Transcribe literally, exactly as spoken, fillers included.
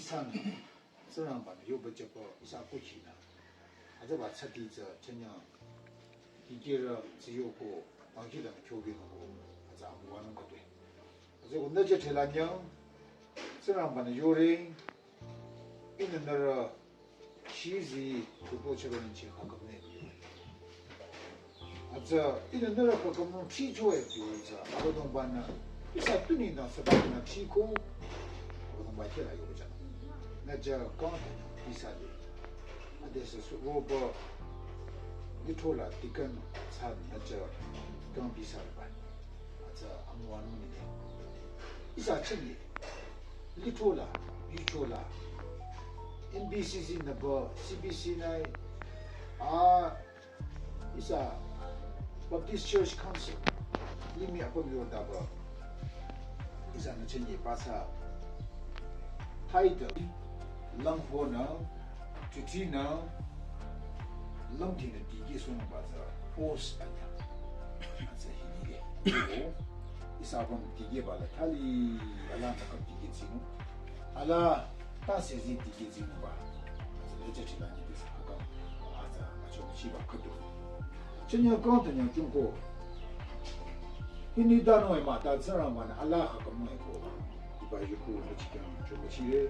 Tsanü, Tsingrangba-nü yoba jüba ihsa kukhinü. Hütsüba tsati tsü chanyang dikehrü tsü yoko, bangkhidangnü kyokinung ko, hütsü amüwanung kade. Hütsü ko nü jüte lanyang, Tsingrangba-nü yore, ihnü nührü shizi kuto chüronung chi khakam ne biyo. Hütsü, ihnü nührü khakam nung chichoe biyo tsü, Abüdongba-nü, ihsa tuni nü saba nü chiko, Abüdongba kela yoba jüng. Nü jü kang ihsa de. Adesü su roba, lithro la deacon tsü nü jü kang ihsa ba. Hütsü amüwanung ni de. Ihsa chini, lithro la, yucho la, M B C C nüba, C B C nü, a, ihsa Baptist Church Council, limih apüm yodaba, ihsanü chini pasa, title, langkonü, chuchinü, lümtinü dikehsohnungba tsü post anyü. Hütsü hidile. Ihsa apüm dikehba la thali, ala nü kap dikeh tsinung. Ala ta sezi dikeh tsinungba. Hütsü lecha chila nyi tesa akam. Hütsü achochiba khüdu. Chanyang kang tanyang chungko. Hini danoi mah ta Tsingrangba-nü ala khakam nung eko. Iba yuku nü chikyang chungko chire.